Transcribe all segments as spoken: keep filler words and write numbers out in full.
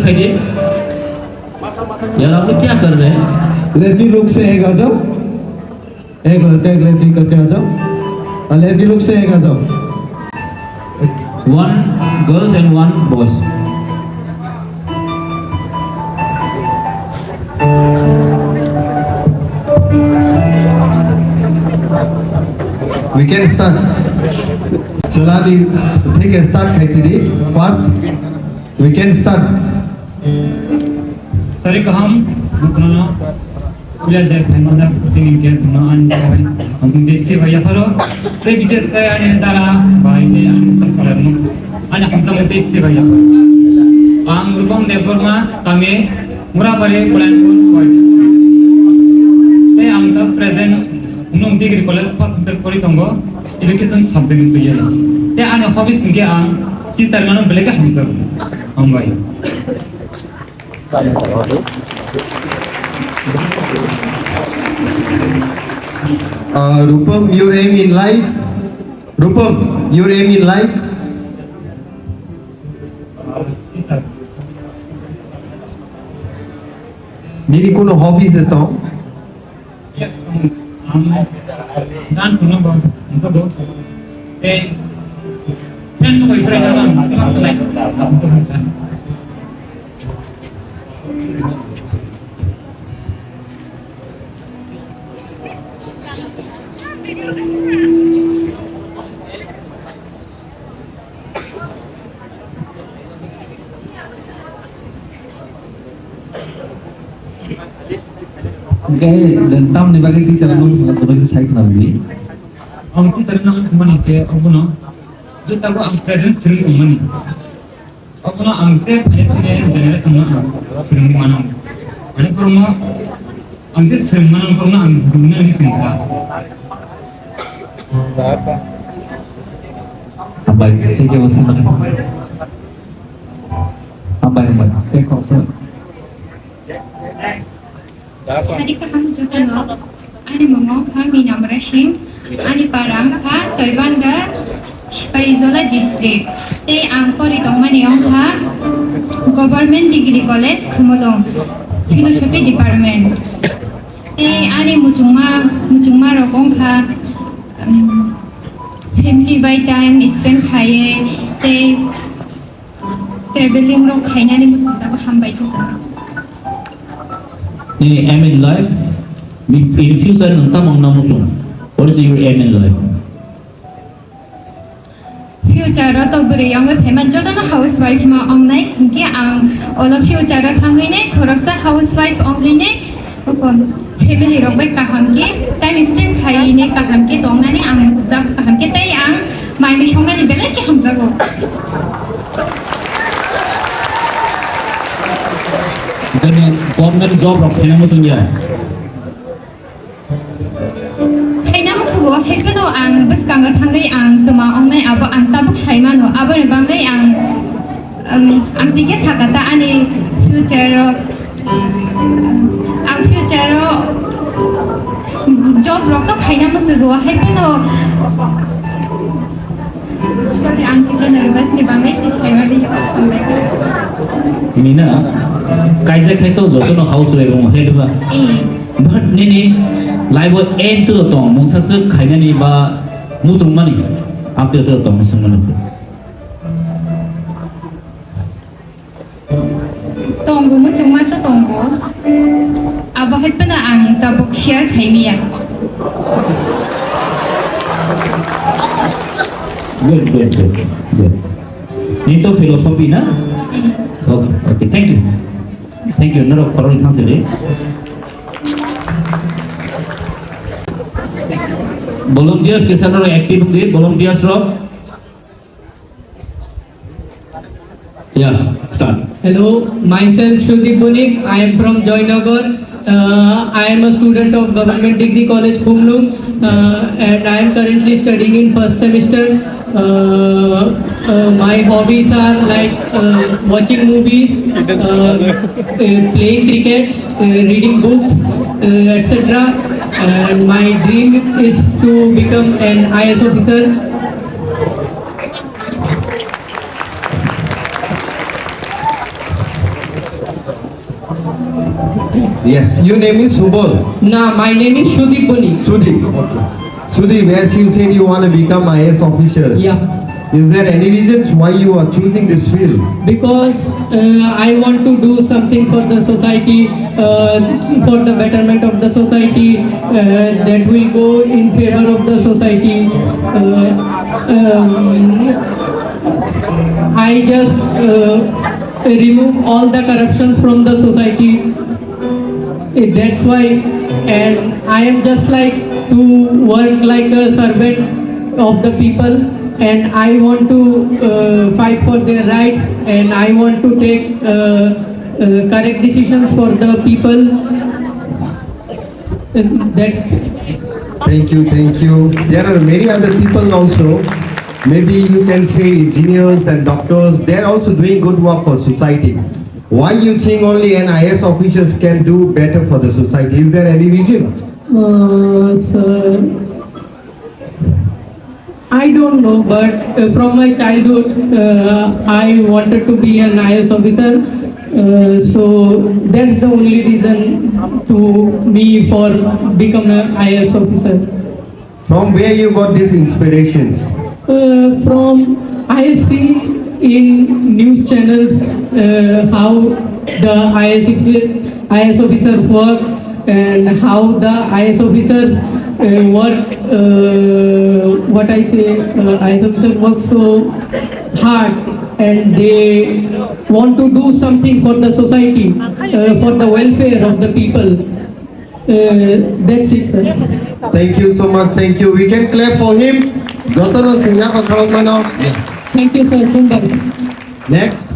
दिखाई दे। यार, आप लोग क्या कर रहे हैं? लड़की लोग से एक आ जाओ। एक लड़का एक लड़की करके आ जाओ। और लड़की लोग से एक आ जाओ। One girls and one boys. We can start. Chalani, thik start khaisidi. Fast. We can start. Sari kaham, mutuna, kuya jai phai mada, singing guest, ma, ani, ani, desi bhai, yapharo, tei bises kai ani dara, bhai, tei ani, ani, hamsa mo desi bhai, yapharo. Ang Rupam Debbarma, kami, Murabari, Kulainpur, Koi district. Tei ang ta present, Nung Degree College, first semester pori tongo, education subject ni tuya. Tei ani hobbies hingke ang, teacher mano belai ke hamsa, hambai. Uh, Rupam, your aim in life? Rupam, your aim in life? Nini kuno hobbies de tong? Yes, um, um, dance no bo, so bo. Te, friends ko ibre na, sima ko like, abu to hanta. Hingke tamni bagwi teacher no sobai sai khna bini. Ang teacher no thumani ke obono je tabo ang presence thiri tongmani. Obono ang je phane thine generation no ang phirwngwi mano. Ani porno ang je swrwng mano porno ang gurungni ani swrwngkha. Hambai, thank you, Mister Hambai, hambai. Thank you, sir. Sari kaham jotono, ani mung wngkha Minamra Singh, ani para wngkha Toibandar, Sipaijola district. Tei ang pori tongmani wngkha Government Degree College, Khumulwng, Philosophy Department. Tei ani muchungma, muchungma rok wngkha, um, family bai time spend khaiye, tei traveling rok khainani muchung tabuk hambai chukha. Nini aim in life, in future nwng tamo wngna muchung? What is your aim in life? Future o to bwrwi wngwi phaiman jotono housewife ma wngnai, hinkhe ang olo future o thangwi ne khoroksa housewife wngwi ne family rok bai kaham khe time spend khaiwi ne kaham khe tongnani ang mujak kaham khe tei ang mai mui songnani belai khe hamjago. Jani government job rok khaina muchung ya. Khaina musugo, hai phano ang bwskango thangwi ang twma wngnai, abo ang tabuk sai mano. Aboni bagwi ang, um, ang tike sakha ta ani future o, ang future o job rok to khaina musugo, hai phano Sorry, ang kisa nervous ni bagwi se saimani hambai. Mina, kaijak khai to jotono house wife wngo, hai diba? Eh. But nini life o aim to tong, mungsa swk khainani ba muchungmani, amtwi to tong swngmani se. Tongo, muchungma to tongo. Abo hai phano ang tabuk share khaimiya. Good, good, good, good. Nini to philosophy na? Okay, okay, thank you. Thank you, norok khoroknwi thangsidi. Volunteers kisa norok active wngdi, volunteers rok. Yeah, start. Hello, myself Shudip Bunik. I am from Joynagar. Uh, I am a student of Government Degree College, Khumlwng, uh, and I am currently studying in first semester. Uh, uh, my hobbies are like, uh, watching movies, uh, uh, playing cricket, uh, reading books, uh, et cetera. And my dream is to become an I A S officer. Yes, your name is Subal. Nah, my name is Sudip Boni. Sudip, okay. Sudip, as you said, you want to become I A S officer. Yeah. Is there any reasons why you are choosing this field? Because uh, I want to do something for the society, uh, for the betterment of the society, uh, that will go in favor of the society. Uh, um, I just uh, remove all the corruptions from the society. Eh, that's why, and I am just like to work like a servant of the people, and I want to uh, fight for their rights, and I want to take uh, uh, correct decisions for the people. Uh, that's it. Thank you, thank you. There are many other people also. Maybe you can say engineers and doctors, they are also doing good work for society. Why you think only an I A S officers can do better for the society? Is there any reason? Uh, sir, I don't know, but uh, from my childhood, uh, I wanted to be an I A S officer. Uh, so that's the only reason to me for become an I A S officer. From where you got these inspirations? Uh, from I have seen in news channels uh, how the I S F, I S officers work and how the I S officers uh, work. Uh, what I say, uh, I S officers work so hard and they want to do something for the society, uh, for the welfare of the people. Uh, that's it, sir. Thank you so much. Thank you. We can clap for him. Jotono singya ko khalok mano. Thank you, sir. Khumbai. Next.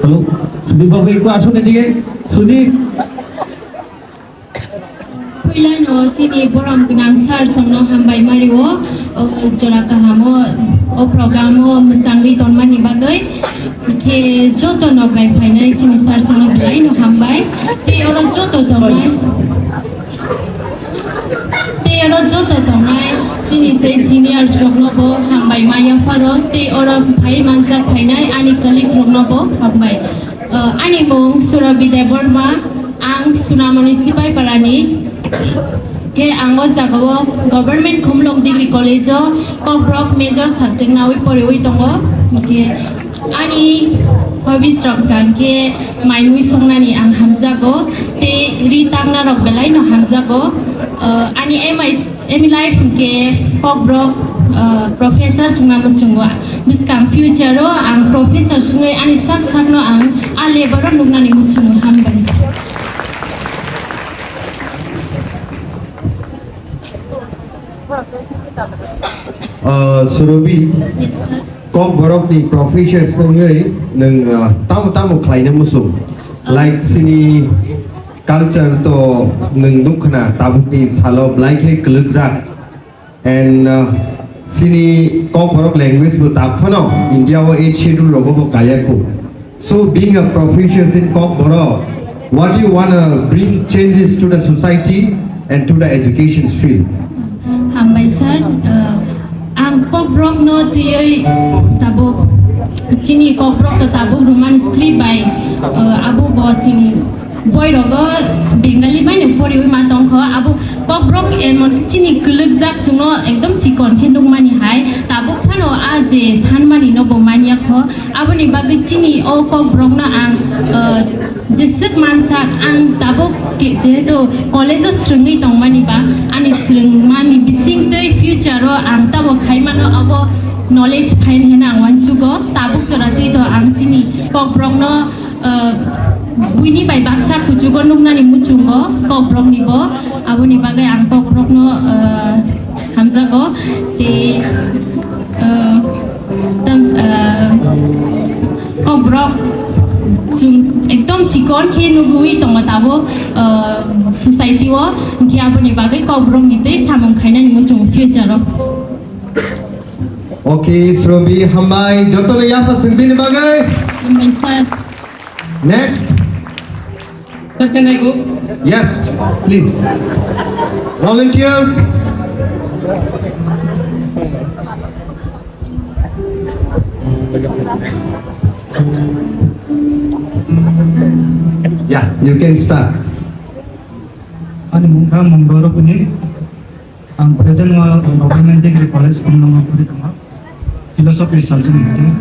Hello. Sudip babu, ekku asun edige. Sudip. Puilano chini borom gwnang sir songno hambai mario. O jora kahamo o programo mwsangri tonmani bagwi. Khe joto nokrai phainai chini sir sono belai no hambai. Tei oro joto tongnai. Tei oro joto tongnai chini sei seniors rokno bo hambai maya pharo. Tei oro phai manjak phainai ani colleague rokno bo hambai. Uh, ani mung Surabhi Debbarma, ang Sunamoni Sipaipara ni. Khe ang o jaga o Government Khumulwng Degree College o Kokborok major subject nawi poriwi tongo. Khe ani hobbies rok hwnkha khe mai mui songnani ang hamjago, tei ri takna rok belai no hamjago. Uh, ani M I, M I life hwnkhe Kokborok, uh, professor songna muchungo. Bwskang future o ang professor songwi ani sak sak no ang a level o nuknani muchungo. Hambai. Uh, Surabhi, Kokborok ni professor wngwi nwng, uh, tamo tamo khlaina muchung? Like chini culture to nwng nukha na tabukni salo belai khe kwlwkjak. And, uh, chini Kokborok language bo tak phano India o eighth schedule rogo bo kaya kho. So, being a professor in Kokborok, what do you wanna bring changes to the society and to the education field? Hambai sir, uh, ang Kokborok no twiwi tabuk chini Kokborok to tabuk Roman script bai, uh, abo bo ching boi rogo Bengali bai no poriwi ma tongkho, abo Kokborok emon chini kwlwkjak chwngno ekdom chikon khe nukmani hai, tabuk phano a je sanmani no bo manya kho. Aboni bagwi chini o Kokborokno ang, uh, jeswk mansak ang tabuk ke-, jehetu college o swrwngwi tongmani ba, ani swrwngmani bisingtwi future o ang tamo khaimano abo knowledge phaini hwnwi ang uansugo. Tabuk jora twi to ang chini Kokborokno, uh, buini bai baksa kuchugo nuknani muchungo Kokborokni bo. Aboni bagwi ang Kokborokno, uh, hamjago. Tei, uh, tams-, uh, Kokborok chwng ekdom chikon khe nugwi tongo tabuk, uh, society o. Hinkhe aboni bagwi Kokborokni tei samung khainani muchung future o. Okay, Srobi, hambai, jotono yapha swng bini bagwi. Hambai, sir. Next. Sir, can I go? Yes, please. Volunteers. You can start. Ani mungkha Mongol Rupini. Ang present o Government Degree College Khumlwngo pori tongo, Philosophy subject ni.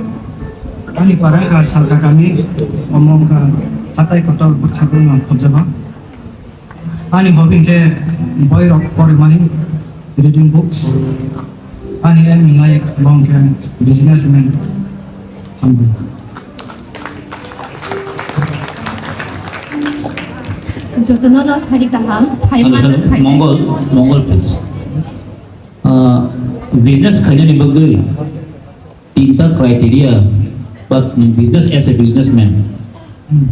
Ani parang kha salka kami, omo wngkha hatai kotor bwkhak rok ang khobjago. Ani hobby khe boirok porimani, reading books. Ani aim in life bo wngkha businessman. Hambai. Jotono no sari kaham, phai Hello, manjak hello. Phai. Mongol, Mongol, please. Ah, business khainani bagwi tinta criteria, but business as a businessman,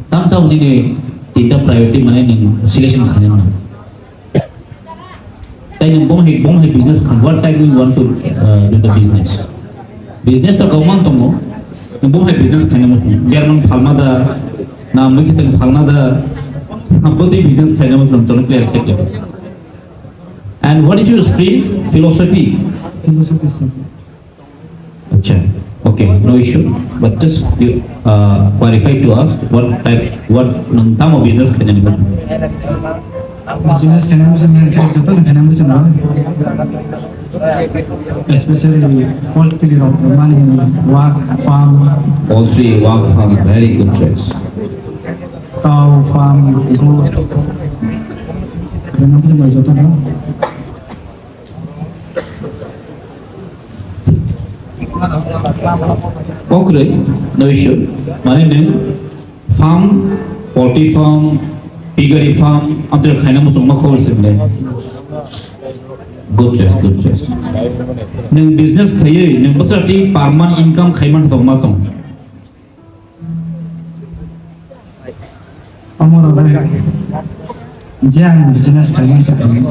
tam tam nini tinta priority mane nini selection khainani. Tai nwng bom hai, bom hai business kha, what type you want to, uh, do the business? Business to kaumang tongo. Nwng bom hai business khaina muchung. Berman phalna da, na mui khiteng phalna da, na bodi business khaina muchung, chalo clear khe. And what is your stream? Philosophy. Philosophy subject. Acha, okay, no issue. But just you, uh, clarify to us what type, what, um, tamo business khainani bagwi. Business khainani bagwi khe joto ni khainani bagwi ba. Especially poultry rok, mani wak farm. Poultry, wak farm, very good choice. Cow farm, goat. Khainani bagwi joto no. Kokroi, no issue. Mane nwng farm, poultry farm, piggery farm, amtwrwk khaina muchungma khobor se mle. Good choice, good choice. Nwng business khaiwi, nwng bwswk twi per month income khaimani tongma tong? Omo rok bai je ang business khainai se khainai.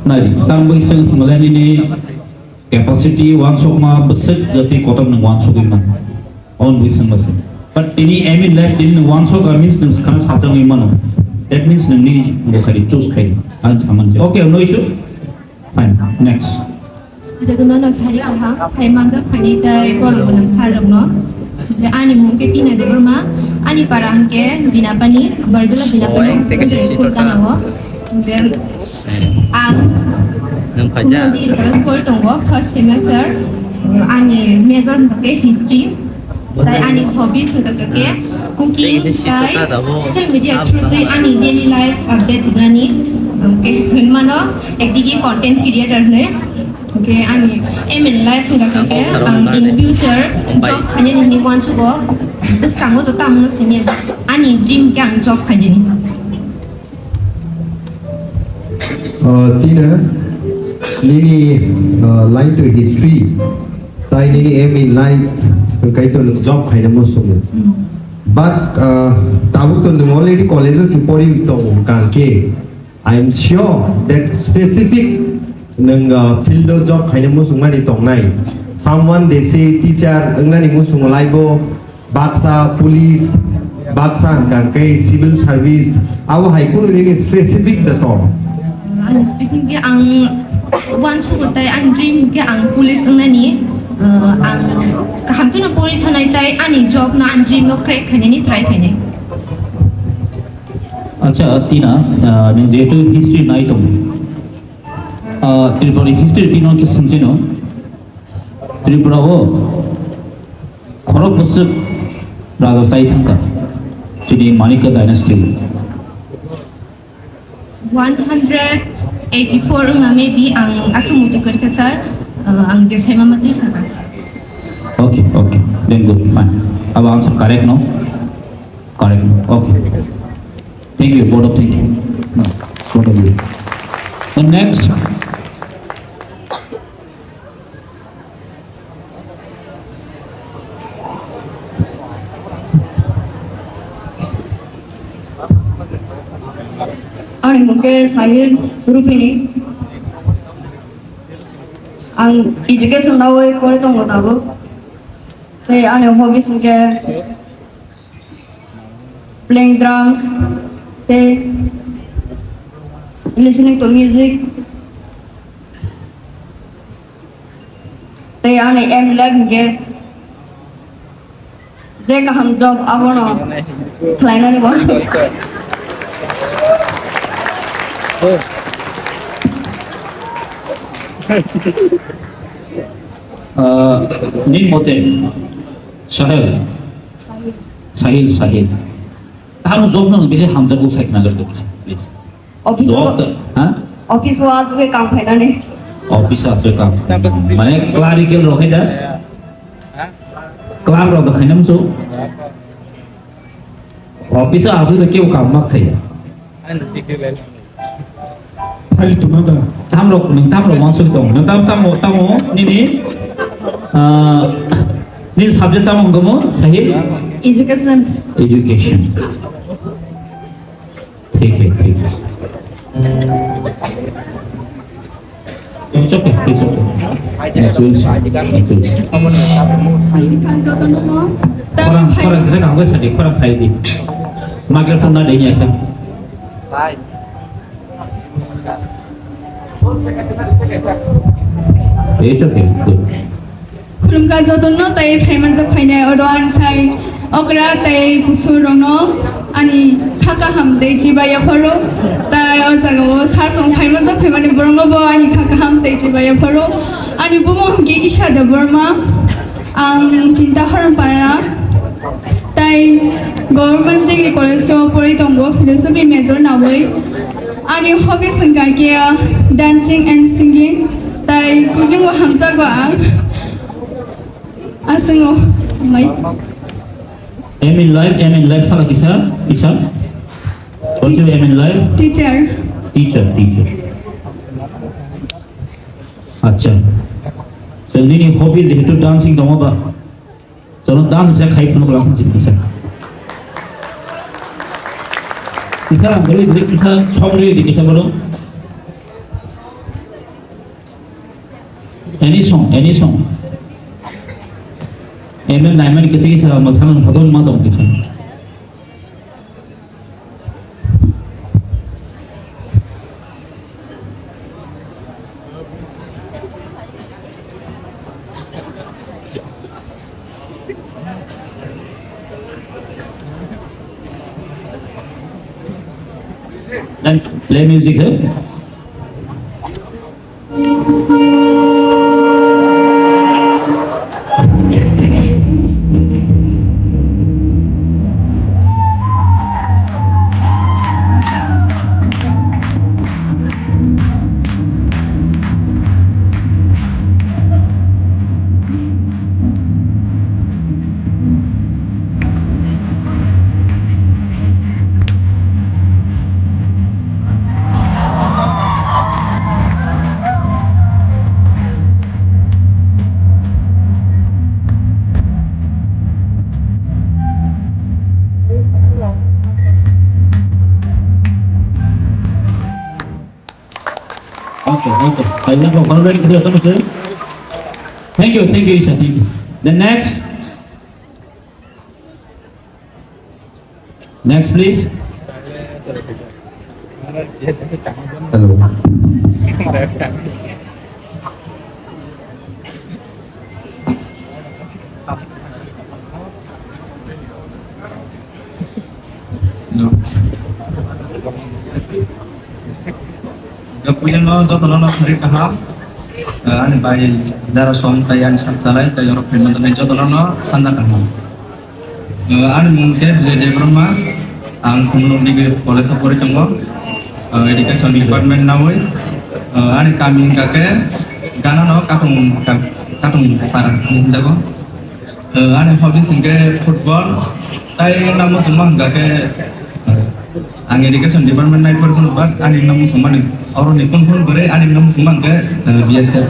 Nai, tang bai seng thangla nini capacity wansukma bwswk jati kotor nwng wansugwi man. On bai seng bwswk. But tini aim in life tini nwng wansuk means nwng khana sajagwi mano. That means nwngni bo khai choose khai. Ang saman je. Okay, no issue. Fine, next. Jotono no sari kaham, phai manjak phani tai borok gwnang sir rokno. Je ani mung khe Tina Debbarma, ani para hwnkhe Binapani, Barjala Binapani, secondary school kana o. Hwnkhe ang Kumudi College pori tongo, first semester, ani major hwnkhe history. Tai ani hobbies wngkha khe cooking, tai social media through twi ani daily life update rwnani, hwnkhe hwnmano ekdigi content creator hwnwi. Hwnkhe ani aim in life wngkha khe ang in future job khainani hwnwi uansugo. Bwskango to tamo simi ani dream khe ang job khainani. Uh, Tina, nini, uh, line to history, tai nini aim in life, kai to nwng job khaina musumu. But, uh, tabuk to nwng already college o si pori tongo, kangke, I am sure that specific nwng, uh, field o job khaina musungmani tongnai. Someone they say teacher, wngnani musungo laibo, baksa police, baksa hwnkha khe civil service, abo hai kunu nini specific da tong? Ani specific khe ang uansugo tai ani dream khe ang police wngnani, uh, ang kaham kheno pori thanai tai ani job no ani dream no crack khainani try khainai. Acha, Tina, uh, nwng jehetu history nai tong, uh, Tripura ni history tino khe singchino. Tripura o khorok bwswk raja chai thangkha chini Manikya dynasty. One hundred eighty-four wngna maybe ang aswk muitu kwrwikha sir, uh, ang je saima matwi sakha. Okay, okay, then good, fine. Abo answer correct no? Correct no? Okay. Thank you, both of thank you. No, both of you. And next. Ani mung khe Sahil Rupini. Ang education nawi pori tongo tabuk. Tei ani hobbies hwnkhe playing drums tei listening to music. Tei ani aim life hwnkhe je kaham job abono khlainani bo. Ah, nini mote Sahil, Sahil, Sahil. Tamo job no bisi hamjak kok sai khna gari please. Office job wo, ta, ha? Office wo aswk kam phainani. Office aswk kam. Mane clerical rok hai da. Clerk rok da khainam so. Office o aswk da kebo kam ma khaiya. Phai tongma da. Tamrok, nwng tamrok uansuk tong. Nwng tam, tamo, tamo, nini, ah, nini subject tamo wngkha mo, Sahil? Education. Education. Thik hai, thik hai. It's okay, it's okay. Next, we'll see. Next, we'll see. Khorang, khorang, kisa kaham khe sadi, khorang khai di. Microphone na dengya khe. It's okay, good. Khulumkha jotono tei phaimanjak phainai oro ang sai okra tei kusurokno ani kha kaham tei chibai yapharo. Tai o jagao sajwk phaimanjak phaimani borokno bo ani kha kaham tei chibai yapharo. Ani bumung hwnkhe Isha Debbarma. Ang Chinta Horanpara, tai Government Degree College o pori tongo, philosophy major nawi. Ani hobbies wngkha khe dancing and singing, tai cooking o hamjago ang. Aswk o, mai. Aim in life, aim in life, sala kisa, kisa. What's your aim in life? Teacher. Teacher, teacher. Acha. So, nini hobby jehetu dancing tongo ba? Chalo dance kisa khai phunu kolang phun kisa. Kisa ang beli beli kisa song rili di kisa bolo. Any song, any song. Amen, amen, kisa kisa masalah photo ma tong kisa. Play music, eh? Okay, okay. Thank you. Thank you, thank you, Isha. Thank you. The next. Next, please. Hello. Hello. Puilano jotono no sari kaham. Eh, ani bai dara som tai ani sak chalai tai oro phaima jotono no sanja kaham. Eh, ani mung khe Vijay Debbarma, ang Khumulwng Degree College o pori tongo, eh, Education Department nawi. Eh, ani kami hingka khe Gana no Katung, Katung Para hinjago. Eh, ani hobbies hingke football, tai wngna muchungma hingka khe, eh, ang education department nai porikhe but ani wngna muchungmani, oroni kun kun bwrwi ani wngna muchungma hingke, eh, B S F.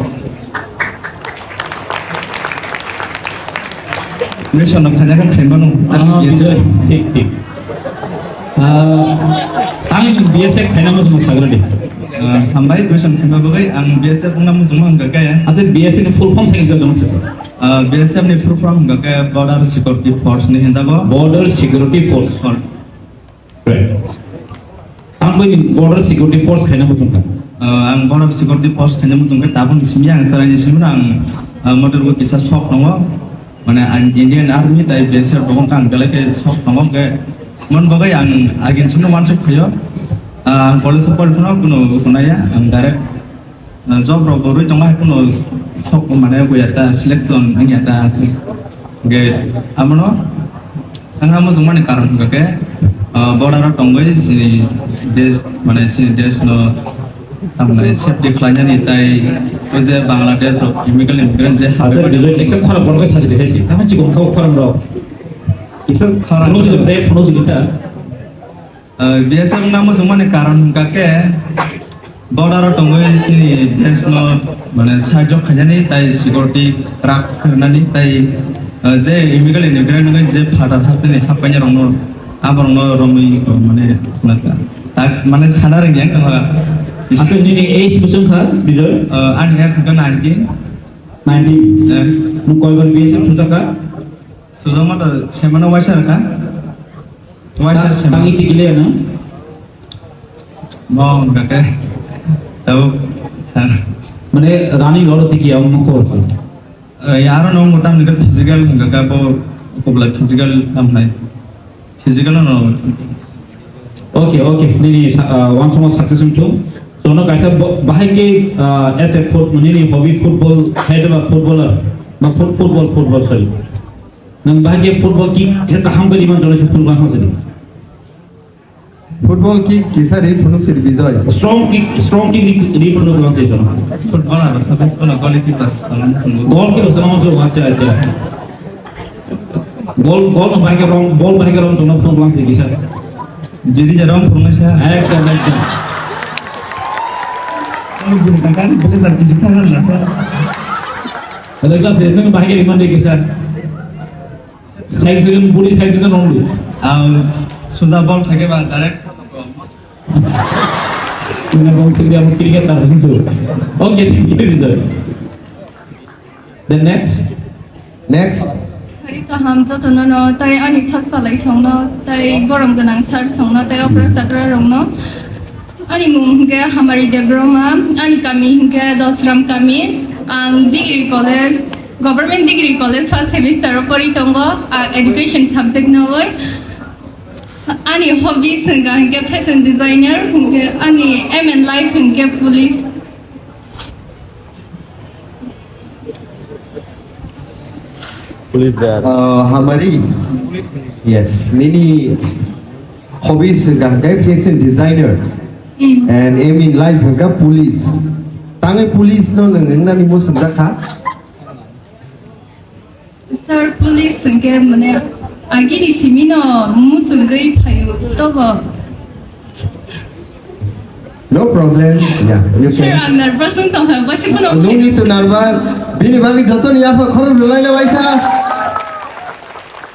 Mission no khaina khe khaimano, ani Ah, B S F. Thik, thik. Ah, ang B S F khaina muchungma sagra di. Ah, hambai, question khaima bagwi ang B S F wngna muchungma hingka khe. Acha, B S F ni full form sai hingka jong siko. Ah, B S F ni full form hingka khe Border Security Force ni hinjago. Border Security Force. Force. Right. Ang bai ni Border Security Force khaina muchung kha. Ah, ang Border Security Force khaina muchung kha, tabuk ni simi ang sarai ni simi ang, ah, motor bo kisa sok tongo. Mane ang Indian Army tai B S F rokong kang belai khe sok tongo khe. Mon bagwi ang agin simi wansuk khayo. Ah, ang college o pori phano kuno hunaya, ang direct, ah, job rok bo rwi tongma hai kuno sok mane bo ya ta selection ang ya ta ase. Ge amono ang amo jongmani karon hwnkha khe, ah, border o tongwi chini desh mane chini desh no tamni safety khlainani tai o je Bangladesh rok illegal immigrant je Acha habwi Bijoy, teksa khorang borok sajili hai si. Tamo chikon kha khorang rok. Kisa Khorang. Phunuk jili, phunuk jili ta. Ah, B S F wngna muchungmani karon hwnkha khe border o tongwi chini desh no mane sahajyo khainani tai security kwrak khainani tai, ah, je illegal immigrant wngwi je phatar hasteni happaini rokno aborokno romwi mane tak mane sana rwngya wngkha. Acha nini age bwswk kha Bijoy? Ah, ani age wngkha nineteen. Nineteen. Eh. Nwng koibar B S F sujakha? Sujama to semano waisa rwkha. Waisa Ta-, sema. Tangi tikile ano? Mo hwnkha khe. Tabuk sir. Mane running oro tiki ang mokho se. Eh, aro no motam ni physical hwnkha khe bo kubla physical namnai. Physical no. Okay, okay. Nini sa-, ah, one song success wngthung. So no kaisa bo-, bahai ke, ah, as a foot-, nini hobby football, hai ba footballer, ba foot-, football, football, sorry. Nwng bahai khe football kick kisa kaham khe rwi man jora se phunuk lang sini. Football kick kisa rwi phunuk sini Bijoy. Strong kick, strong kick rwi, rwi phunuk lang sini jora. Footballer, football goalkeeper, goalkeeper sama so, acha, acha. Goal, goal no bahai khe rom, ball bahai khe rom jora phunuk lang sini kisa. Biri jaram phunuk sa. Ekdom, ekdom. Ang guru kakan bele jar kisa thang la sa. Ada kelas itu bahai khe rwi man de kisa. Side season, body side season only. Ang suja ball thake ba direct. Mane ball sing dia cricket tar itu. Okay, thank you, Bijoy. Then next. Next. Sari kaham jotono no, tai ani sak salai songno, tai borom gwnang sar songno, tai okra sakra rongno. Ani mung hwnkhe Hamari Debbarma, ani kami hwnkhe Dosram kami. Ang degree college, government degree college first semester o pori tongo, ang education subject no oi. Ani hobbies hwnkha hwnkhe fashion designer, hwnkhe ani aim in life hwnkhe police. Police there. Uh, Hamari. Yes, nini hobbies hwnkha hwnkhe fashion designer. Mm. And aim in life hwnkha police. Tangwi police no nwng wngnani muchungjak kha? Sir, police hwnkhe mane agini simi no muchungwi phaio tobo. No problem. Yeah, you Sir, can. Ang nervous wng tongkha, basi bono No need to nervous. Bini bagwi jotoni yapha khorok rwlaina waisa.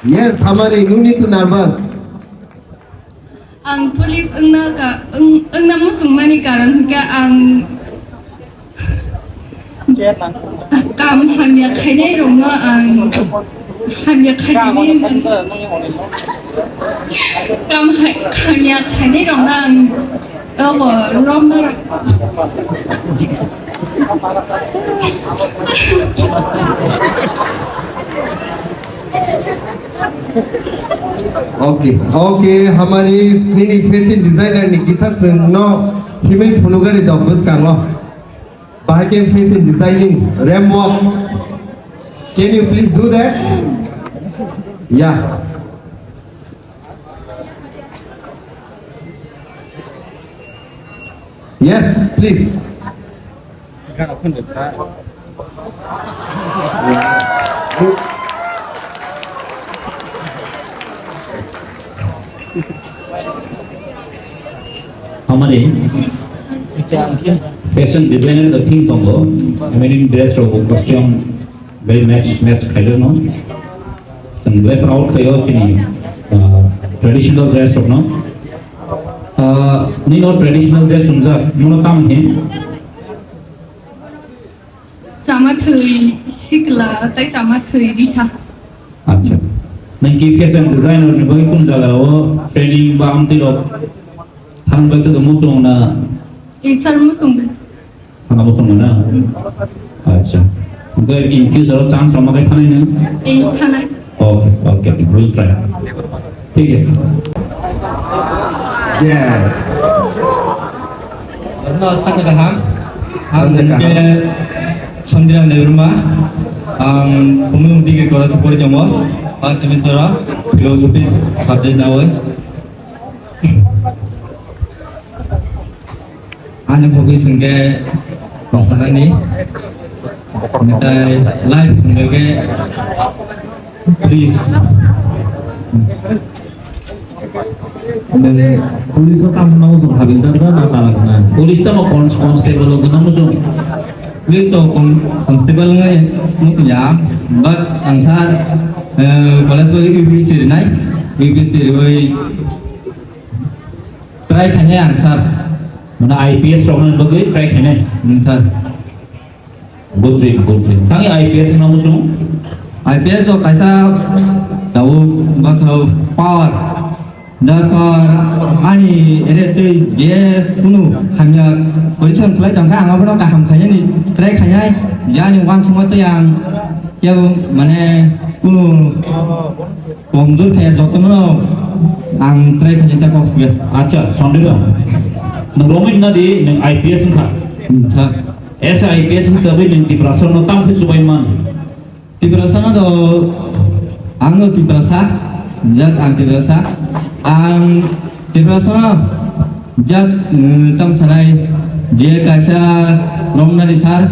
Yes, Hamari, no need to nervous. Ang police wngna ka-, wng-, wngna muchungmani karon hwnkhe ang kam hamya khainai rokno ang hamya khainai, kam ha-, hamya khainai rokno ang obo romna. Okay, okay, Hamari nini fashion designer ni kisa chwngno himwi phunukgani dok bwskango. Bahai khe fashion designing, ramp walk. Can you please do that? Yeah. Yes, please. Hamari fashion designer the thing tongo, many dress rok costume very match, match khaijak no. Chwng belai proud khaio chini, ah, traditional dress rokno. Ah, nini o traditional dress chumjak, mono tamo hin? Chama thwi sikla, tai chama thwi risa. Acha. Nang ki fashion designer ni bagwi kun jaga o training ba amtwi rok thang bai to muchung na? Ei sir muchung. Thana bo songma na? Acha. Hwnkhe in future o chance rwma khe thanai nang? Ei, thanai. Okay, okay, we'll try. Thik hai. Yeah. Sanja kaham. Ang Sanja kaham. Hwnkhe Sondiram Debbarma. Ang Khumulwng Degree College o pori tongo. First semester o philosophy subject nawi. Ani hobby hwnkhe mosanani. Tei life hwnkhe please. Police o tamo na muchung habildar da na talak na? Police tamo cons-, constable o na muchung? Police to con-, constable ngai muchung ya, but ang sa, eh, college o U P S C rinai, U P S C riwi try khainai ang sir. Mane I P S rokni bagwi try khainai? Hmm, sir. Good dream, good dream. Tangwi I P S wngna muchung? I P S to kaisa tabuk bathau power. Da power ani ere tei je kunu hamya position khlai tongkha, ang abono kaham khainani try khainai. Je ani uansukma tei ang kebo mane kunu komjor khe jotono ang try khainai ta kok sibet. Acha, Sondiram. Nwng romwi nadi nwng I P S wngkha. Hmm, sir. Esa I P S hisabe nwng Tiprasa no tamo khe chubai man? Tiprasa no do, ang no Tiprasa, jat ang Tiprasa, ang Tiprasa no jat, eh, tam sanai je kaisa romnani sar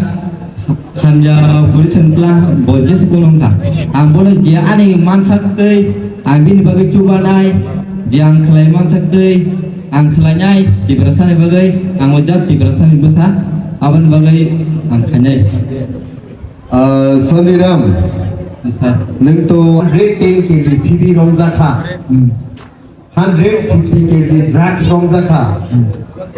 hamja puri sengkla bo jese kunung kha. Ang bono je ani mansak tei ang bini bagwi chubanai je ang khlai mansak tei ang khlainai Tiprasa ni bagwi ang o jat Tiprasa ni bwsa aboni bagwi ang khainai. Ah, Soniram, yes, sir. Nwng to hundred ten K G C D romjakha, hmm, hundred fifty K G drugs romjakha. Hmm.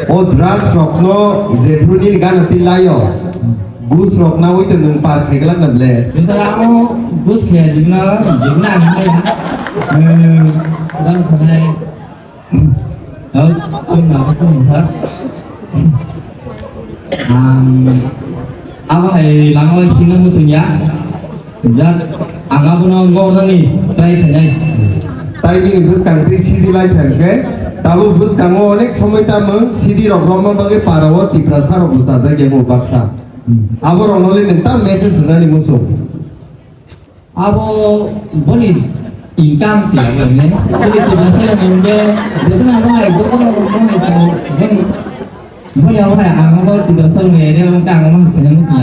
O drugs rokno jephru nini gana twi laio, hmm, gus rok nawi to nwng par khaigwlak na ble? Yes, sir, amo gus khaya jibna, jibna ang nai ha. Eh, dan khanai. Ang abo hai lama bai hino muchung ya. Just ang abono ngornani try khainai. Tai nini bwskang twi C D lai kha hwnkhe, tabuk bwskango onek somoi tamung C D rok romma bagwi parao Tiprasa rok bo chajak ya baksa. Hmm. Abo rokno le nwng tam message rwnani muchung. Abo boni income se abo ne. Sini Tiprasa ni nge, betul abo hai, betul abo boni, boni, boni abo hai, ang abo Tiprasa ni area abo ka ang abo kena mukna.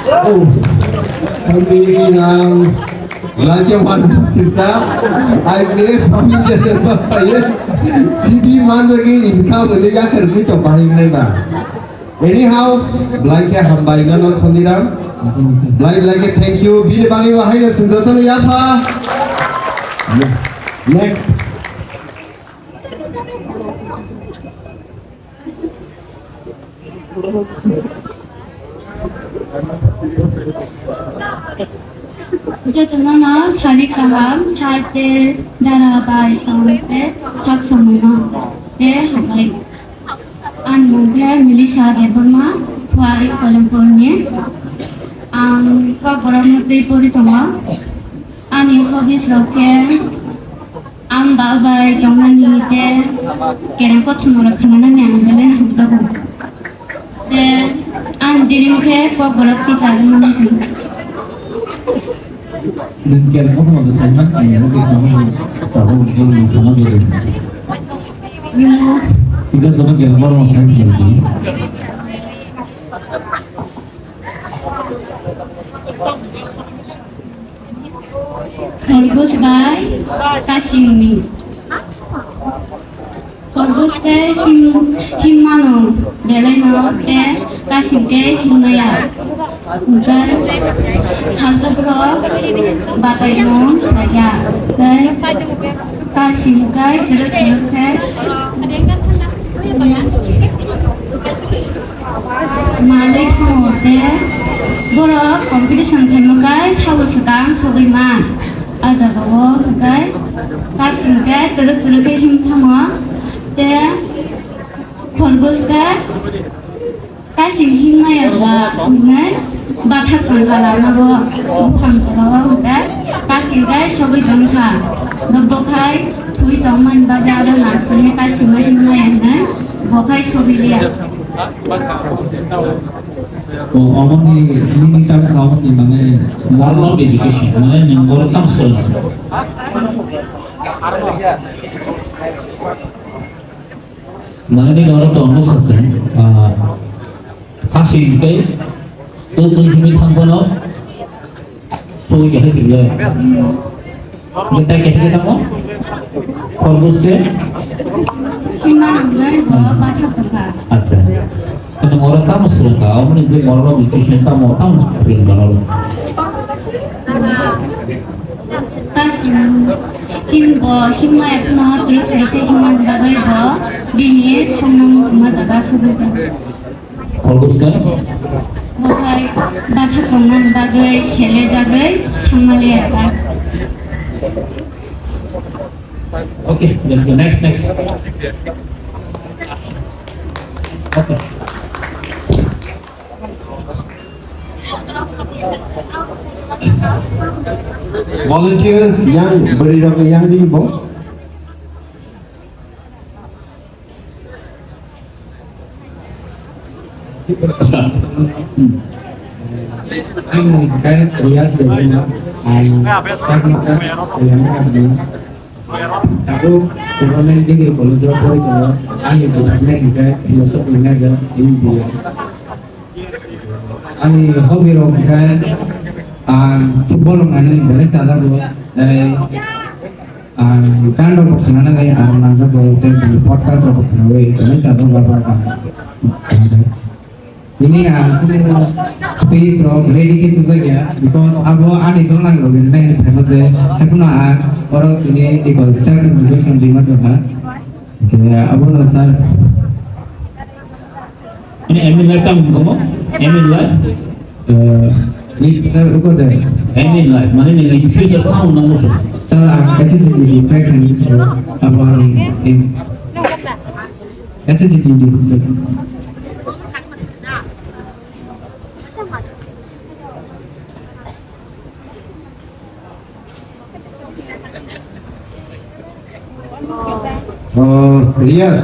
Oh, kami nang lagi wan sita, I P S officer yang bapak ya, C D mana lagi income ini ya kerja itu paling nembak. Anyhow, belai khe hambai nono Soniram. Belai belai khe thank you. Bini bagwi bo haino chwng jotono yapha. Next. Jotono no sari kaham, sar te dara bai song te sak somano te hambai. Ani mung khe Melissa Debbarma, Khowai Koilampur ni. Ang Kokborok no twi pori tongo. Ani hobbies rok khe ang ba bai tongnani tei kereng kothoma rok khnanani ang belai hamjago. Tei ang dream khe Kokborok teacher wngna muchung. Nwng kereng kothoma rok sai man, ang abo khe tamo chabo nwng sama bede. Teacher jono kereng kothoma sai man. Khorgos bai kasingni. Khorgos tei him-, himmano belaino tei kasing tei himmaya. Hwnkhe salsa borok bapaino khlaiya. Tei kasing kai twrwk twrwk khe Malik thango tei borok competition khaima kai sabo swkang sogwi man. A jagao hwnkhe kasing khe twrwk twrwk khe him thango tei khorgos khe kasing him maya bla hwnwi bathak tongkha lamago buphang tolao hwnkhe kasing khe sogwi tongkha. Bokhai thwi tongmani bagwi aro nansingni kasingno him maya hwnwi Bo khai sobiliya. O, omo ni, nini tam kha omo ni mane moral of education, mane nwng borok tam swrwng. Mane nini oro tong nuk kha se, ah, kasi hingke, tu tu himi thang bono, Sui kaisa sibile. Kita kaisa kita mo? Khorgos ke? Himma hwnwi bo bathak tongkha. Acha. Kano moro tamo srwngkha, omoni je moro nutrition tamo, tamo srwngkha. Kasim him bo himma ekhno twrwk twrwk khe himma bagwi bo bini songno muchungma bagwi asugwi tong. Khorgos khe? Bo hai bathak tongna bagwi sele jagwi thangma le ya ta. Okay, let's go. Next, next. Okay. Volunteers, yang beri rok yang di bo. Start. Hmm. Ang ni hwnkhe Riyaz Debbarma, ang Karnataka, Telangana ni. Tabuk Government Degree College o poroi tongo. Ani department hwnkhe Philosophy major, M B A. Ani hobby rok hwnkhe ang football rok nainani belai chajago, tei ang gan rok bo khwnanani ang nangjago, tei podcast rok bo khwnaui belai chajago, bar bar kaham. Tini ang space rok ready khe tubujak ya, because abo ani dol nang rok nai phai ma se, haiphano ang oro tini iko self introduction rima tongkha. Abono sir. Ini aim in life tamo wngkha mo? Aim in life? Eh, ni, sir, ruko de. Aim in life, mane nini future tamo wngna muchung? Sir, ang S S C G D crack khainani sir, abo ani aim. S S C G D, sir. Uh, Riyaz,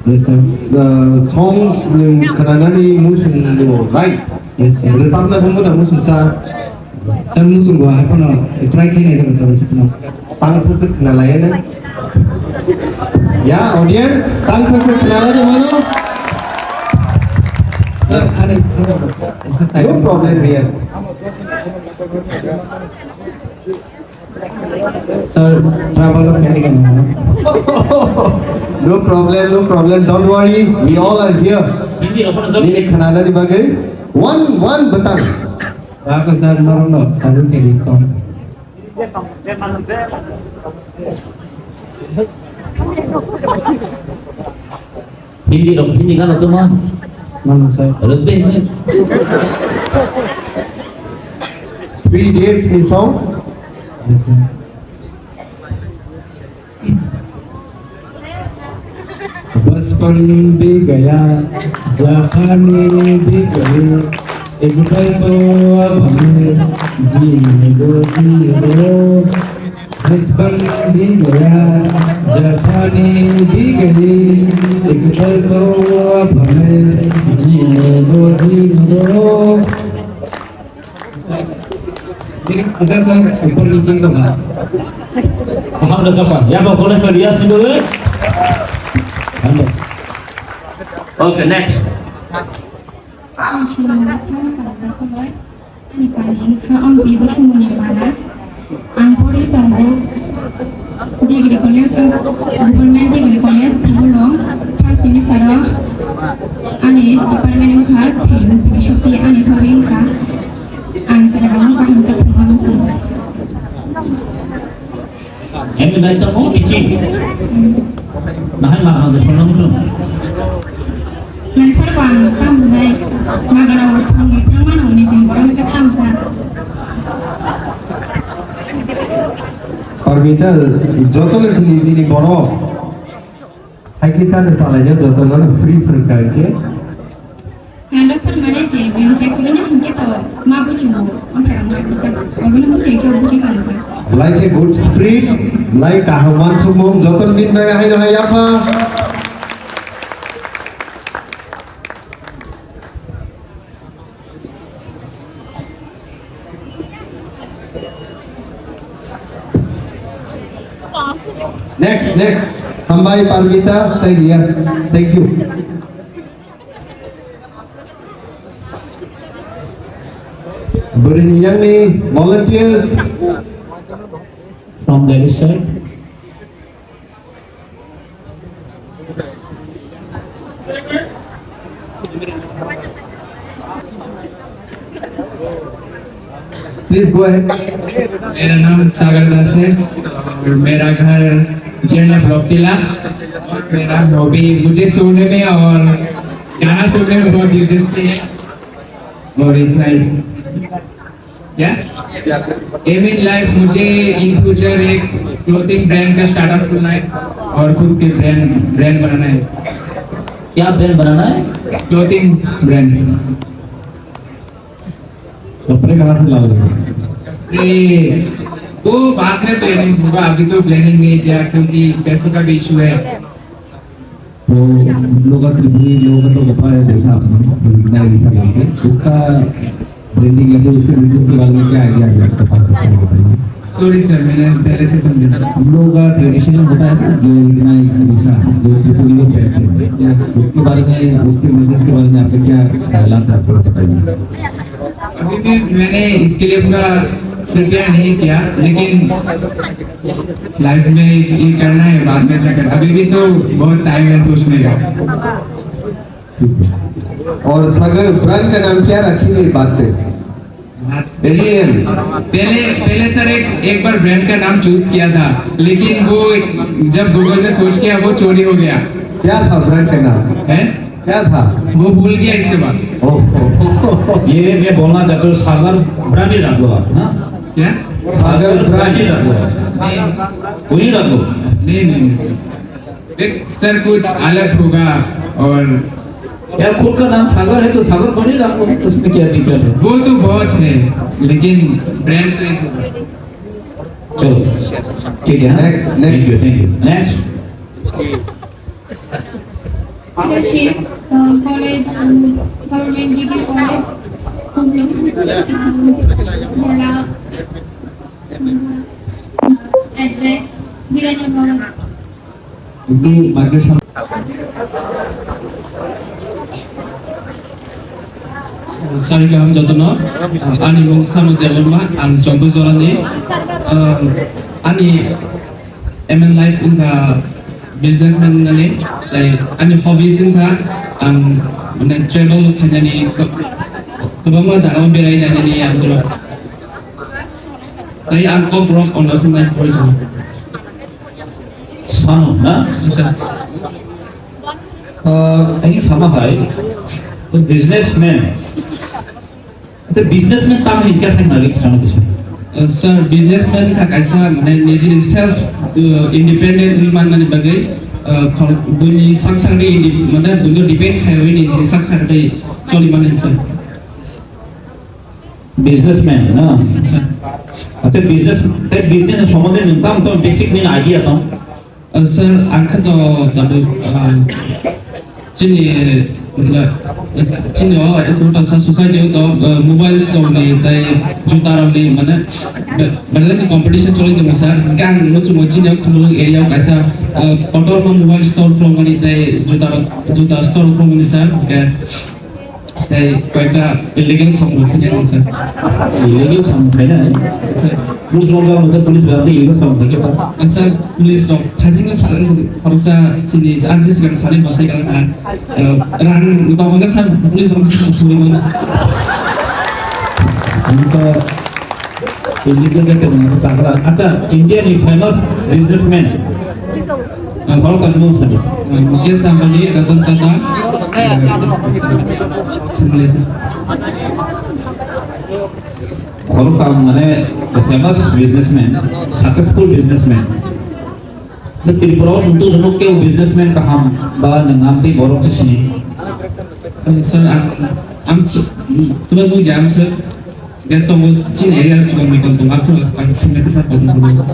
yes, sir. Uh, songs nwng khwnanani muchung no, right? Yes, sir. Rwchapna thangbo da muchungsa? Sir, muchungo, haiphano try khainai jaga tong, sir, no. Tang sa se khwnalai na. Ya, audience, tang sa se khwnalai de mano. Sir, ani, sir, sir, sir. No problem, Riyaz. Sir, trouble of Hindi. No problem, no problem. Don't worry, we all are here. Hindi, apa, sir? Nini khwnanani bagwi one, one bwtang. Bako sir, norok no sabu khe song. Hindi rok, Hindi gana to ma. Mano sir. Rode. Three dates ni song. Yes, sir. बचपन भी गया, जवानी भी गई, एक पल तो अब हमें जीने दो, जीने दो। बचपन भी गया, जवानी भी गई, एक पल तो अब हमें जीने दो, जीने दो। Ada sir, upor niche to ba. Kaham da chapa. Ya ba, college ka Riyaz ni dole. Okay, next. Ang Shilong ni thani kami berkhulai. Ani kami wngkha Ompi Bosongmani Para. Ang pori tongo Degree College, Government Degree College, Khumulwng, first semester o. Ani department wngkha Philosophy, ani hobby wngkha ang chwrairokno kaham khe phunukna muchungo. Emi nai tamo kichi. Nahai ma hande phunukna muchung. Nai sir ko ang tam nai ma gana phunukna mano ni jing borok ni khe tam sa. Parmita, joto le sini sini borok. Hai khe chana chalaina jotono free phwrwng kha khe. Understand mane je bini je kwrwino hinkhe to ma bujigo. Omo hai rok ma kisa obono buji khe buji tongkha. Like a good spirit, like kaham wansukmung, jotono bini bagwi haino hai yapha. Next, next. Hambai, Parmita, tei Riyas. Thank you. Bwrwini yangni volunteers. From the side. Please go ahead. मेरा नाम सागर दास है और मेरा घर जेना ब्लॉक टिला। और मेरा हॉबी मुझे सोने में और गाना सुनने में बहुत दिलचस्पी है। और इतना ही। क्या? एम इन लाइफ मुझे इन फ्यूचर एक क्लोथिंग ब्रांड का स्टार्टअप खोलना है और खुद के ब्रांड ब्रांड बनाना है। क्या ब्रांड बनाना है? Clothing brand. कपड़े कहाँ से लाओगे? अरे, वो बाद में प्लानिंग होगा, अभी तो प्लानिंग नहीं किया क्योंकि पैसों का भी इशू है। तो हम लोग का त्रिपुरी लोगों का तो कपड़ा है, देखा आपने, त्रिपुरी का ऐसा करके। उसका ब्रांडिंग या फिर उसके बिजनेस के बारे में क्या आइडिया है आपका, पाँच सबसे बताइए। सॉरी सर, मैंने पहले से समझा। हम लोगों का ट्रेडिशनल होता है ना, जो इतना एक ऐसा, जो त्रिपुरी लोग पहनते हैं, उसके बारे में, उसके बिजनेस के बारे में आपका क्या ख्याल है, आप थोड़ा बताइए। अभी भी मैंने इसके लिए पूरा प्रिपेयर नहीं किया, लेकिन लाइफ में ये करना है, बाद में क्या करना, अभी भी तो बहुत टाइम है सोचने का। ठीक है। और सागर ब्रांड का नाम क्या रखेंगे, बात पे? हाँ, एम ई एम। पहले पहले सर एक एक बार ब्रांड का नाम चूज किया था, लेकिन वो जब गूगल में सर्च किया वो चोरी हो गया। क्या था ब्रांड का नाम? है? क्या था? वो भूल गया इसके बाद। ओहो। ये मैं बोलना चाहता हूँ, सागर ब्रांड ही रख लो आप, ना? क्या? सागर ब्रांड ही रख लो आप। वही रख लो। नहीं, नहीं, नहीं। देख सर, कुछ अलग होगा। और यार, खुद का नाम सागर है तो सागर ब्रांड ही रख लो, उसमें क्या दिक्कत है? वो तो बहुत है, लेकिन ब्रांड तो एक होगा। चलो, ठीक है, हाँ? Next, next. Thank you, thank you. Next. Leadership, uh, college, um, government degree college, Khumlung, um, jela, uh, address, Jirania Bhawan. Itu bagus. Sari kaham jotono, ani mung Sanu Debbarma, ang Jompu Jorani, um, ani M N life wngkha businessman wngnani, tei ani hobbies wngkha ang mane travel khainani, kwbangma jagao berai nainani ang tei ang Kokborok Honours wngwi poroi tongo. Sano na? Sir. Uh, ang sama hai, businessman. Acha, businessman tamo hinkhe sai nari khana kisa. Uh, sir, businessman kha kaisa mane nijini self, uh, independent wi mannani bagwi, uh, khor-, buini sak sakni indi-, mane buino depend khaiwi nijini sak sakni choli mannani sir. Businessman na? Sir. Acha, business, tei business sombondhe nwng tamo tamo basic nini idea tong? Uh, sir, ang khe to tabuk, uh, chini, matlab, chini o ekota sa society o to, uh, mobiles rok ni tei juta rok ni mane be-, belai ni competition choli tongo sir. Hingke ang nuchungo chini o Khumulwng area o kaisa, uh, kotorma mobile store khulukmani tei juta rok, juta store khulukmani sir. Hingke Tei koyekta illegal samung khainai rok sir. Illegal samung khainai? Sir. Police rok jagao sir, police bai illegal samung khaikhe ta? Sir, police rok khajikno sa, khoroksa chini R C C kan sari bwsai kan, ah, eh, rang tongkha sir, police rok suri mano. Acha, India ni famous businessman. Ah, follow kan mo sani. Ah, Mukesh Ambani, Ratan Tata. Similar. Follow kan mane the famous businessman, successful businessman. The Tripura o nungtu hwnwi khe businessman kaham ba nwng amtwi borok se sini. Sir, ang, ang s-, tulang nung jam sir. Dia tongo chin area chukang ni kon tongo, aphuru ang sini kisa kon tongo.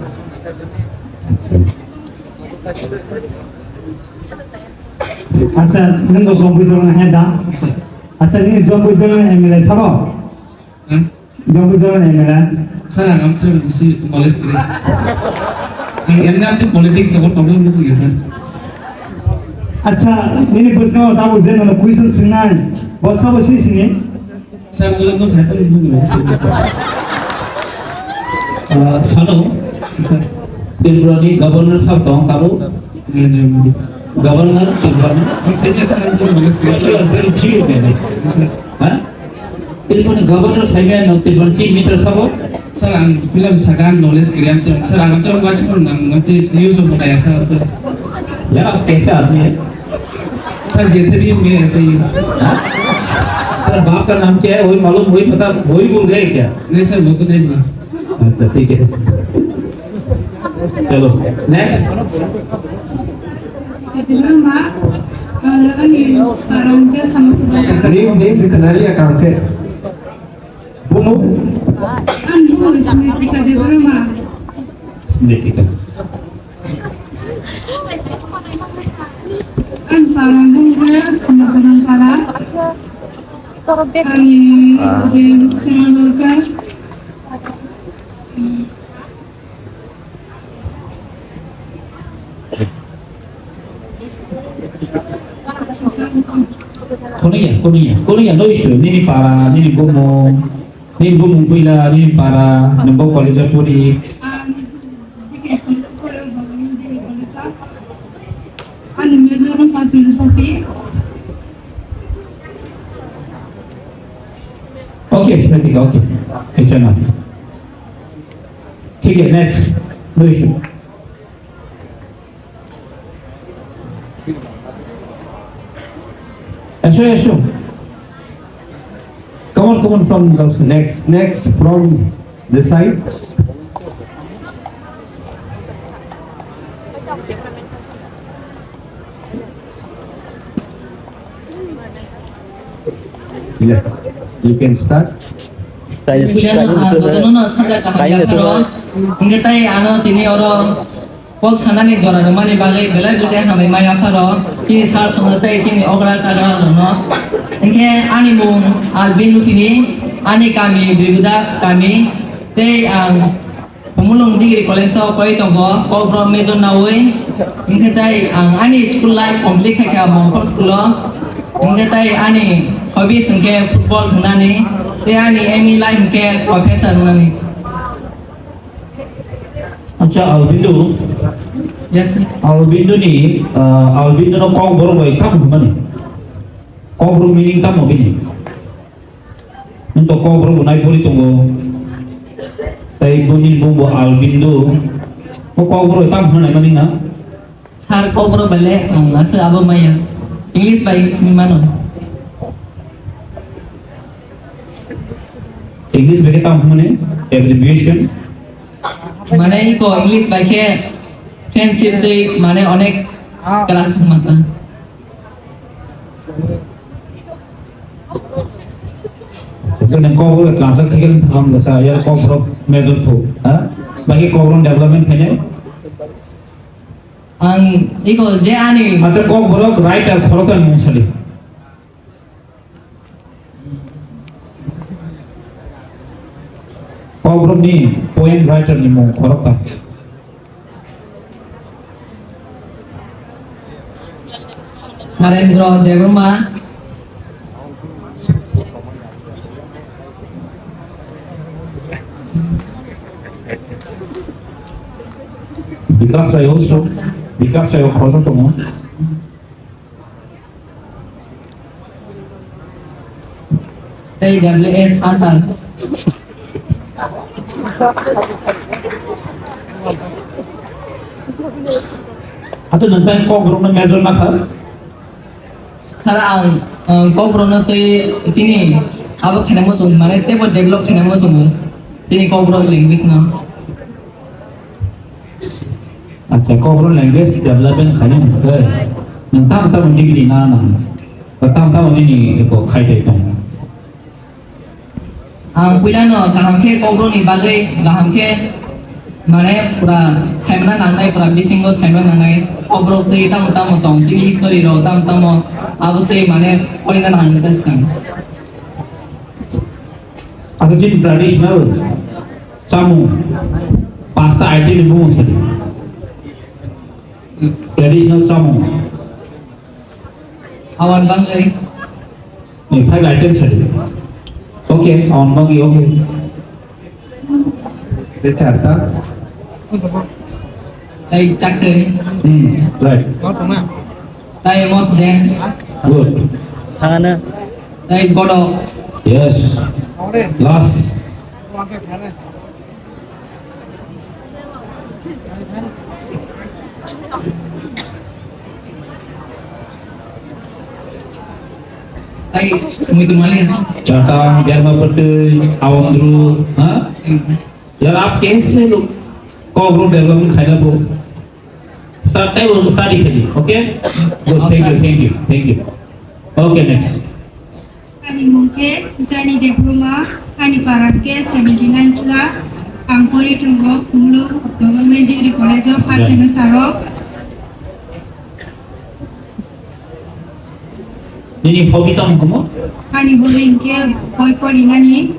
Acha, nung ko Jompuijala hai da? Sir. Acha, nini Jompuijala M L A sabo? Hmm? Jompuijala M L A. Sir, ang amtwrwng bisi knowledge kwrwi. Ang emni amtwi politics o problem wngwi sir. Acha, nini bwskango tabuk je nono question swngnai, bo sabo swi sini? Sir, ang dole no khai pari nung nung sir. Ah, sano, sir. Tripura ni governor sir tong tabuk. Narendra Modi. Governor Tripura ni. Ang senior sir, ang dole no khai. Tripura ni chief minister. Ha? Tripura ni governor saimaya no Tripura ni chief minister sabo? Sir, ang puila bwsakha ang knowledge kwrwi, ang to, sir, ang to watch ko nang, nang to news ko naya, sir, to. Ya, kaisa aadmi hai. Sir, jaise bhi hum, aise hi. Ha? Tera baap ka naam kya hai? Wahi malum, wahi pata, wahi bhul gaye kya? Nahi, sir, wo to nahi pata. Acha, theek hai. Chalo, next. Ring, ring, khna liya kaam khe. Bumu? Ang bumu Smritika Debbarma. Smritika. Ang parang bumu Samasaran para. Ang ujung Sri Lanka. Kono ya, kono ya, kono ya, no issue. Nini para, nini bumung, nini bumung puila, nini para, nini bo college o puri. Ani major wngkha philosophy. Okay, Smritika, okay. It's enough. Thik hai, next. No issue. Eso, eso. Come on, come on, from the next, next from the side. Yeah, you can start. Puilano, ah, jotono no sajak kaham yapharo. Hingke tai ano tini oro kok sanani jora rwmani bagwi belai belai hambai maya pharo. Chini sal songno tei chini okra chagra rokno. Hingke ani mung Albin Ruhini, ani kami Brigudas kami, tei ang Khumulwng Degree College o koi tongo, Kokborok major naui. Hingke tai ang ani school life complete khaikha Mongkhor school o. Hingke tai ani hobbies hingke football thwngnani, tei ani aim in life hingke professor wngnani. Acha, Aurobindo. Yes, sir. Aurobindo ni, ah, Aurobindo no Kokborok bai tamo hwnmani? Kokborok meaning tamo bini? Nwng to Kokborok bo nai pori tongo. Tai boni bumbo Aurobindo. O Kokborok tam hwnwi naimani na? Sir, Kokborok bele ang asa abo maya. English bai simi mano. English bai khe tam hwnwi abbreviation. Mane iko English bai khe friendship tei mane onek kala mata. Kene Kokborok translate khe khe thangam da sa, ya Kokborok major thu, ha? Bagi Kokborok development khe ne? Ang iko je ani. Acha, Kokborok writer khorokta ni mung sali. Kokborok ni poem writer ni mung khorokta. Narendra Debbarma. Bikas Rai also, Bikas Rai khoroksa tongo. Tei W S Phanthar. Ato nang tang Kokborok no major na kha? Sir, ang, ang Kokborok no tei chini abo khaina muchung, mane teibo develop khaina muchung chini Kokborok language no. Acha, Kokborok language development khaina hwnkhe nwng tamo tamo degree na nang? Ba tamo tamo nini eko khaidai tong? Ang puilano kaham khe Kokborokni bagwi kaham khe, mane, pura saimana nangnai, pura bisingo saimana nangnai. Kokborok twi tamo tamo tong, chini history rok tamo tamo, abo twi, mane, porina nangnai ta swkang. Abo chini traditional chamung, pasta item ni bumung sadi. Traditional chamung. Awan bangwi. Ni five items tadi. Okay, awan bangwi, okay. De charta. Tei chakri. Hmm, right. Tei mosdeng. Good. Thangana. Tei godok. Yes. Last. Ai, mui tu mali. Chata, biar ma pati, awandru, ha? Yar, aap kaise log, kok ro development khaina bo? Start time, start hi khaidi, okay? Good, thank you, thank you, thank you. Okay, next. Ani mung khe Jani Debbarma, ani para khe seventy nine kla, ang pori tongo Kumulung Government Degree College o first semester o. Nini hobby tamo komo? Ani hobby hwnkhe boi porinani,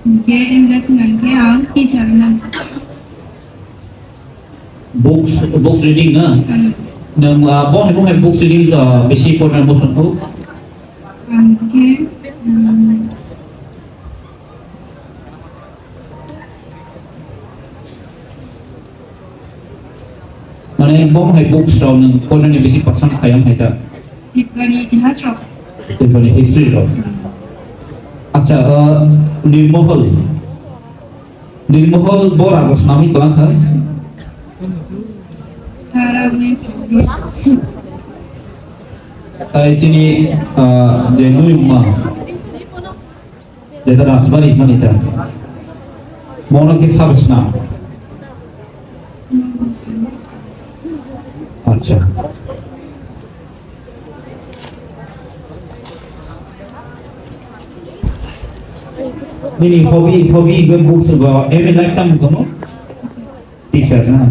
hwnkhe emla thwngna hwnkhe ang teacher wngnani. Books, books reading na? Hmm. Nang, ah, bo hai, bo hai books reading, ah, bisi porna mo songkho? Ang khe, hmm. Mane, bo hai books rok nang pornani bisi pasang khayang hai ta? Tiprani itihas rok. Tiprani history rok. Hmm. Acha, ah, Nirmohol. Nirmohol bo raja snami tlang kha. Sara uni sari. Tai chini, ah, je nuyungma. Jeta Rajbari mani ta. Mono ke sabis na. Acha. Nini hobby, hobby hingke books ba, aim in life tamo kono? Teacher na?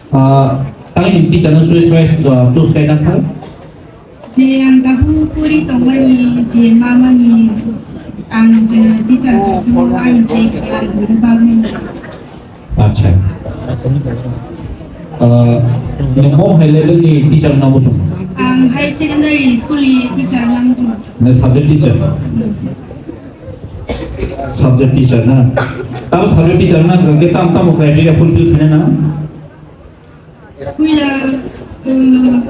Ah, tangni teacher no choice wise, ah, choose kaina kha? Je ang tabuk pori tongmani, je mamani, ang je teacher tongmani, ang je ang bagwi. Acha. Ah, nwng bo hai level ni teacher wngna muchung? Ang high secondary school ni teacher wngna muchung. Na subject teacher? Subject teacher na? Tamo subject teacher wngna hwnkhe tam tamo criteria fulfill khaina na? Puila, um,